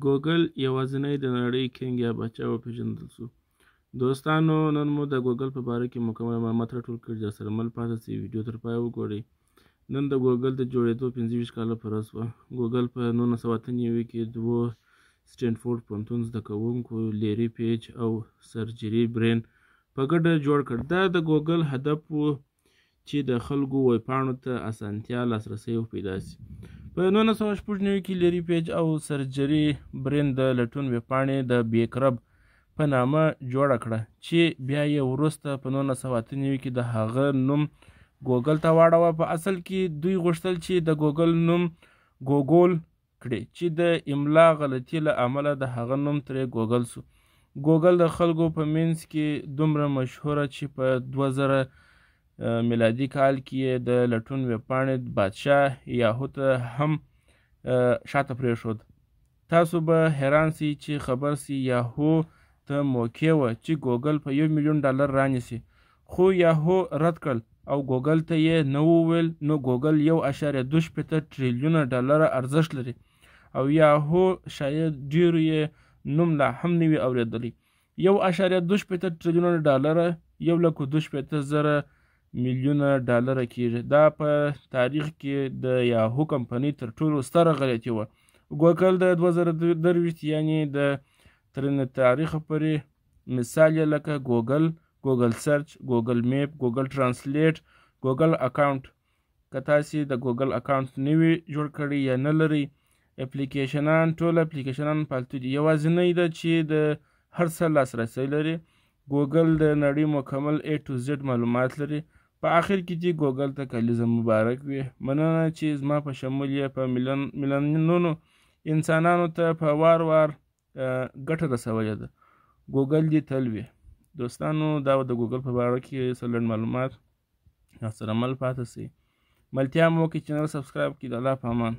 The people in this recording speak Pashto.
ګوګل یوازینی د نړۍ king یا باچا وپېژندل شو. دوستانو، نن مو د ګوګل په باره کې مکمل معلومات راټول کړي. درسره مل پاتې شئ، ویډیو تر پایه وګورئ. نن د ګوګل د جوړېدو 25 کاله پوره شوه. ګوګل په 1998 کې دوو سټینفورډ پوهنتون زده کوونکو لیري پیج او سرجري برین په ګډه جوړ کړ. دا د ګوګل هدف و چې د خلکو ویبپاڼو ته اسانتیا لاسرسی پیدا شي. په 1996 کې لیري پیج او سرجري برین د لټون ویبپاڼې د بیکرب په نامه جوړه کړه، چې بیا یې وروسته په 1998 کې د هغه نوم ګوګل ته واړاوه. په اصل کې دوی غوښتل چې د ګوګل نوم ګوګول کړي، چې د املا غلطي له امله د هغه نوم ترې ګوګل شو. ګوګل د خلکو په منځ کې دومره مشهوره چې په 2000 میلادي کال کې یې د لټون ویبپاڼې بادشاه یاهو ته هم شاته پرېښود. تاسو به حیران شئ چې خبر شئ یاهو ته موقع وه چې ګوګل په 1 میلیون ډالر رانیسي، خو یاهو رد کړل او ګوګل ته یې نه وویل. نو ګوګل 1.62 ټریلیونه ډالره ارزښت لري او یاهو شاید ډېرو یې نوم لا هم نه وي اورېدلی. 1.62 ټریلیونه ډالره 1,62,000 میلیونه ډالره کېږي. دا په تاریخ کې د یاهو کمپنۍ تر ټولو ستره غلطي وه. ګوګل د 2023 یعنې د ترنه تاریخ پورې مثال یې لکه ګوګل، ګوګل سرچ، ګوګل میپ، ګوګل ترانسلیټ، ګوګل اکاونټ. که تاسې د ګوګل اکاونټ نه وي جوړ کړی یا نه لرئ، اپلیکیشنان ټول اپلیکیشنان پالتو دي. یوازینۍ ده چې د هر څه لاسرسی لري. ګوګل د نړۍ مکمل A to Z معلومات لري. په آخر کې دې ګوګل ته کلیزه مبارک وي. مننه چې زما په شمول یې په میلیونونو انسانانو ته په وار وار ګټه رسولې ده. ګوګل دې تل وي. دوستانو، دا د ګوګل په باره کې څه لنډ معلومات. سره مل پاتې شئ، ملتیا مو وکړئ، channel subscribe کړئ. د الله په امان.